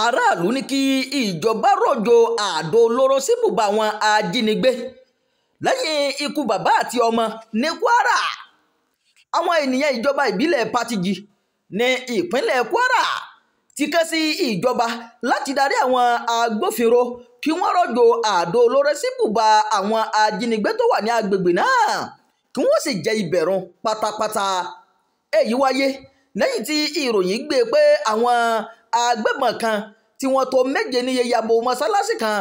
Aráàlú ní kí ìjọba rọ̀jò àdó olóró síbùbà àwọn ajínigbé lẹ́yìn ikú bàbá àti ọmọ ní Kwara. Àwọn ènìyàn ìjọba ìbílẹ̀ Patigi ní ìpínlẹ̀ Kwara ti ké sí ìjọba láti darí àwọn agbófinró kí wọ́n rọ̀jò àdó olóró síbùbà àwọn ajínigbé tó wà ní agbègbè náà kí wọ́n sì jẹ ibẹ̀rùn pátápátá. Èyí wáyé lẹ́yìn tí ìròyìn gbé pé àwọn agbébọn kan tí wọ́n tó 7 níye yabo mọ́sálásí kan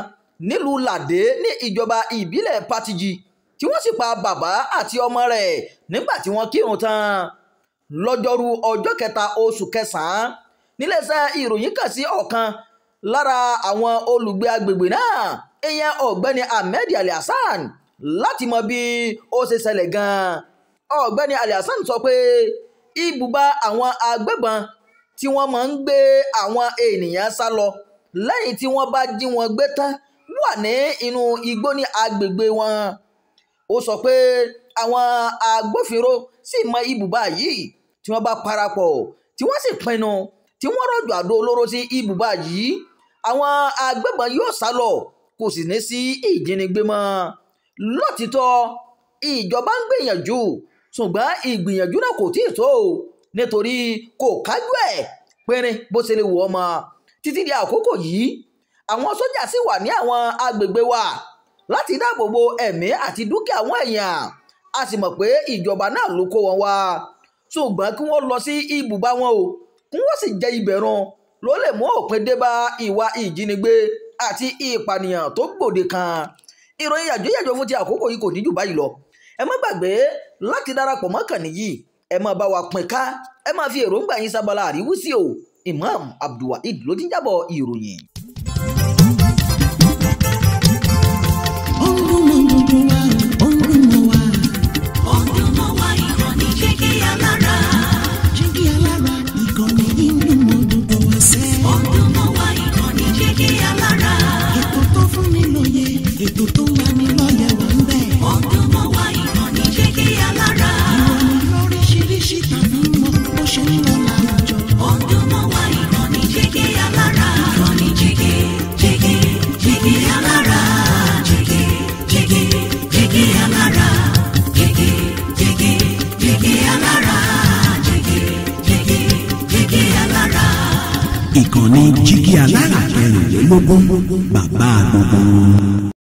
nílùú Ládé ní ìjọba ìbílẹ̀ Patigi tí wọ́n sì pa bàbá àti ọmọ rẹ̀ nígbà tí wọ́n kírun tán. Lọ́jọ́rú ọjọ́ kẹta oṣù kẹsàn-án níléeṣẹ́ ìròyìn kàn sí ọ̀kan lára àwọn olùgbé agbègbè náà, ìyẹn ọ̀gbẹ́ni Ahmed Alhassan, láti mọ bí ó ṣe ṣẹlẹ̀ gan-an. Ọ̀gbẹ́ni Alhassan sọ pé ibùba àwọn agbébọn tí wọ́n máa ń gbé àwọn ènìyàn sá lọ lẹ́yìn tí wọ́n bá jí wọn gbé tán wà ní inú igbó ní agbègbè wọn. Ó sọ pé àwọn agbófinró sì mọ ibùba yìí tí wọ́n bá parapọ̀ tí wọ́n sì pinnu tí wọ́n rọ̀jò àdó olóró sí ibùba yìí, àwọn agbébọn yóò sá lọ, kò sì ní sí ìjínigbé mọ́. Lótìtọ́ ìjọba ń gbìyànjú, ṣùgbọ́n ìgbìyànjú náà kò tíì tó o, nítorí kò kájú ẹ̀ pínrín bó ṣe lè wù ọmọ. Títí di àkókò yìí, àwọn sójà sì wà ní àwọn agbègbè wa láti dáàbò bo ẹ̀mí àti dúkìá àwọn èèyàn. A sì mọ̀ pé ìjọba náà ló kó wọn wá, ṣùgbọ́n kí wọ́n lọ sí ibùba wọn o, kí wọ́n sì jẹ ibẹ̀rùn ló lè mú òpin dé bá ìwà ìjínigbé àti ìpànìyàn tó gbòde kan. Ìròyìn yàjóyàjó fún ti àkókò yìí kò ní jù báyìí lọ. Ẹ má gbàgbé láti darapọ̀ mọ́ kànnì yìí, ẹ máa bá wa pín ká, ẹ máa fi èròǹgbà yín sábàlá àríwísí o. Imam Abdulwaheed ló ti ń jábọ̀ ìròyìn. Ó ń dún mọ́ gbogbo wa, ó ń dún mọ́ wa. Ó ń dún mọ́ wa, ìkànnì Jígí Alára. Jígí Alára, ìkànnì yìí ń dún mọ́ gbogbo wa sẹ́. Ó ń dún mọ́ wa, ìkànnì Jígí Alára. Ètò tó fún ni lóye, ètò tó ń lani lọ́yẹ̀ wà ń bẹ̀. Ó ń dún mọ́ wa, ìkànnì Jígí Alára. Ìròyìn lóríṣiríṣi tàbí mọ́ bó ṣe ń lọ láwùjọ. Ó ń dún mọ́ wa, ìkànnì Jígí Alára. Ìkànnì Jígí, Jígí, Jígí Alára. Jígí, Jígí, Jígí Alára. Jígí, Jígí, Jígí Alára. Jígí, Jígí, Jígí Alára. Ìkànnì Jígí Alára 24 bàbá gbogbo.